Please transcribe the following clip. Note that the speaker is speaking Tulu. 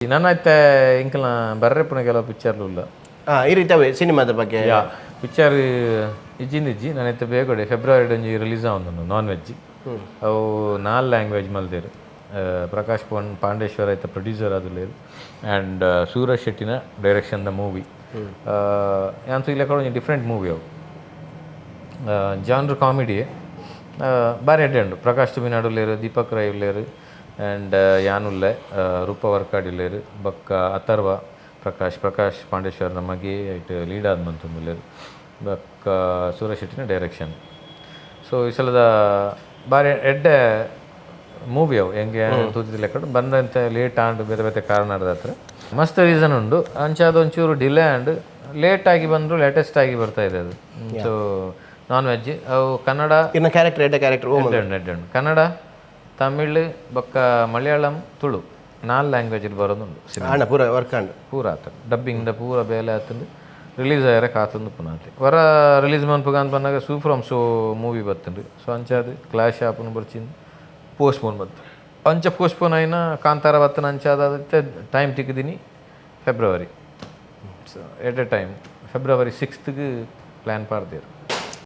ನನ ಇತ್ತೆ ಎಂಕಲ್ನ ಬರ್ರೆಪುನ ಕೆಲವು ಪಿಕ್ಚರ್ಲು ಉಲ್ಲ. ಈ ರೀತಿ ಅವೇ ಸಿನಿಮಾದ ಬಗ್ಗೆ. ಯಾ, ಪಿಕ್ಚರ್ ಇಜ್ಜಿಂದ ಇಜ್ಜಿ. ನಾನು ಇತ್ತೆ ಬೇಗಡೆ ಫೆಬ್ರವರಿ ಒಂಜಿ ರಿಲೀಸ್ ಆವೊಂದುಂಡು ನಾನ್ ವೆಜ್. ಅವು ನಾಲ್ ಲ್ಯಾಂಗ್ವೇಜ್ ಮಲ್ದೆರ್. ಪ್ರಕಾಶ್ ಪೊನ್ ಪಾಂಡೇಶ್ವರ ಐತ ಪ್ರೊಡ್ಯೂಸರ್ ಆದುಲ್ಲೆರ್ ಆ್ಯಂಡ್ ಸೂರಜ್ ಶೆಟ್ಟಿನ ಡೈರೆಕ್ಷನ್ ದ ಮೂವಿ. ಯಾನ್ ತೂಯಿಲೆಕ್ಕ ಒಂಜಿ ಡಿಫ್ರೆಂಟ್ ಮೂವಿ ಅವು. ಜಾನ್ರ್ ಕಾಮಿಡಿ, ಬಾರಿ ಎಡ್ಡೆ ಉಂಡು. ಪ್ರಕಾಶ್ ತುಮಿನಾಡ್ ಉಲ್ಲೆರ್, ದೀಪಕ್ ರೈ ಉಲ್ಲೆರ್ ಆ್ಯಂಡ್ ಯಾನ್ ಉಲ್ಲೆ, ರೂಪ ವರ್ಕಾಡಿ ಉಲ್ಲೆರ್, ಬೊಕ್ಕ ಅಥರ್ವ ಪ್ರಕಾಶ್, ಪ್ರಕಾಶ್ ಪಾಂಡೇಶ್ವರನ ಮಗೆ ಐಟ್ ಲೀಡ್ ಆದ್ ಮಂತೊಂದುಲ್ಲೆರ್. ಬೊಕ್ಕ ಸೂರಜ್ ಶೆಟ್ಟಿನ ಡೈರೆಕ್ಷನ್. ಸೊ ಈ ಸಲದ ಬಾರಿ ಎಡ್ಡೆ ಮೂವಿ ಅವು. ಎಂಗೆ ತೂತಿದ ಲೆಕ್ಕಡ್ ಬಂದಂತೆ ಲೇಟ್ ಆಂಡ್, ಬೇತೆ ಬೇತೆ ಕಾರಣ ಹತ್ರ ಮಸ್ತ್ ರೀಸನ್ ಉಂಡು. ಅಂಚಾದ ಒಂಚೂರು ಡಿಲೇ ಆಂಡ್. ಲೇಟ್ ಆಗಿ ಬಂದ್ರು ಲೇಟೆಸ್ಟ್ ಆಗಿ ಬರ್ತಾ ಇದೆ ಅದು. ಸೊ ನಾನ್ ವೆಜ್ ಅವು ಕನ್ನಡ ಇನ್ನ ಕ್ಯಾರೆಕ್ಟರ್ ಎಡ್ಡೆ ಕ್ಯಾರೆಕ್ಟರ್. ಎಡ್ಡೆ ಉಂಡು, ಎಡ್ಡೆ ಉಂಡು. ಕನ್ನಡ, ತಮಿಳ್ ಬೊಕ್ಕ ಮಲಯಾಳಂ, ತುಳು ನಾಲ್ ಲ್ಯಾಂಗ್ವೇಜ್ ಬರೋದುಂಡು ಸಿನಿಮಾ. ಆಂಡ ಪೂರ ವರ್ಕ್ ಆಂಡ್? ಪೂರ ಆತಂಡ್. ಡಬ್ಬಿಂಗ್ ದ ಪೂರ ಬೇಲೆ ಆತಂಡ್. ರಿಲೀಸ್ ಆಯರೆ ಕಾತೊಂದು ಪುನಾತೆ. ವರ ರಿಲೀಸ್ ಮನ್ಪುಗ ಅಂತ ಪನ್ನಗ ಸೂ ಫ್ರಮ್ ಸೋ ಮೂವಿ ಬತ್ತುಂಡು. ಸೊ ಅಂಚಾದ್ ಕ್ಲಾಶ್ ಆಪುನು ಬರ್ಚಿಂದು ಪೋಸ್ಟ್ಪೋನ್ ಬತ್ತು. ಅಂಚ ಪೋಸ್ಟ್ಪೋನ್ ಆಯಿನ ಕಾಂತಾರ ಬತ್ತನ. ಅಂಚಾದ ಟೈಮ್ ತಿಕ್ಕಿದಿನಿ February. So at a time February 6ಗೆ ಪ್ಲ್ಯಾನ್ ಪಾಡ್ದೇರು.